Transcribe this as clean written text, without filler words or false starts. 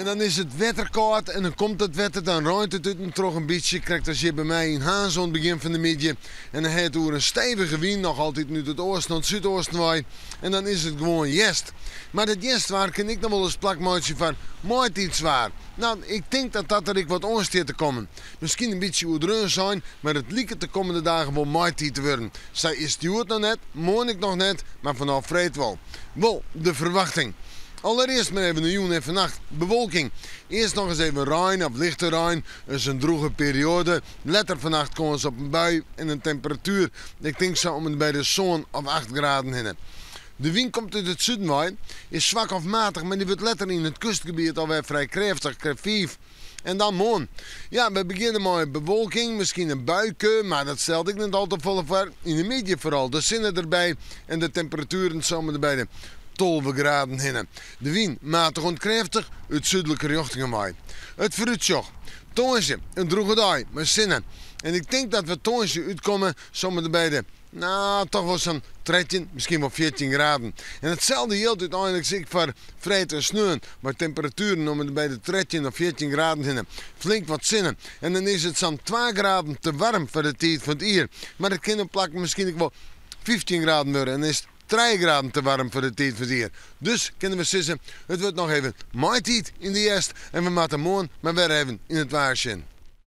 En dan is it wetter kâld en dan komt it wetter, dan reint it út en troch in bytsje, krekt as hjir by my yn Harns oan it begjin fan de middei. En dan ha it oer in stevige wyn, noch altyd út it oasten oant súdeasten wei. En dan is it gewoan hjerst. Mar dat hjerstwaar kin ek noch wolris plak meitsje foar maitiidswaar. No, ik tink dat dat der ek wat oan stiet te kommen. Miskien in bytsje oerdreaun sein, mar it liket de kommende dagen wol maitiid te wurden. Sa is it hjoed noch net, moarn ek noch net, mar fanôf freed wol. Wol de ferwachting. Allerearst mar even de jûn en fannacht. Bewolking. Earst noch ris even rein of lichte rein. Is in drûge perioade. Letter fannacht kâns op in bui en in temperatuer, ik tink sa om en by de sân of acht graden hinne. De wyn komt út it suden wei, is swak of matich, mar dy wurdt letter yn it kustgebiet alwer frij krêftich, krêft fiif. En dan moarn. Ja, we begjinne mei bewolking, miskien in buike, mar dat stelt ek net al te folle foar. Yn de middei foaral de sinne derby en de temperatueren sa om en by de 12 graden hinne. De wyn matich oant krêftich út súdlike rjochtingen wei. It foarútsjoch, tongersdei in drûge dei mei sinne. En ik tink dat we tongersdei útkomme sa om en by de No, toch wol sa'n 13, miskien wol 14 graden. En itselde jildt úteinlik ek foar freed en sneon, mei temperatueren om en by de 13 of 14 graden hinne. Flink wat sinne. En dan is it sa'n 2 graden te waarm foar de tiid fan it jier. Mar it kin op plakken miskien ek wol 15 graden wurde en is it 3 graden te waarm foar de tiid fan it jier. Dus kinne we sizze, it wurdt noch even maitiid yn de hjerst en we moatte moarn mar wer even yn it waar sjen.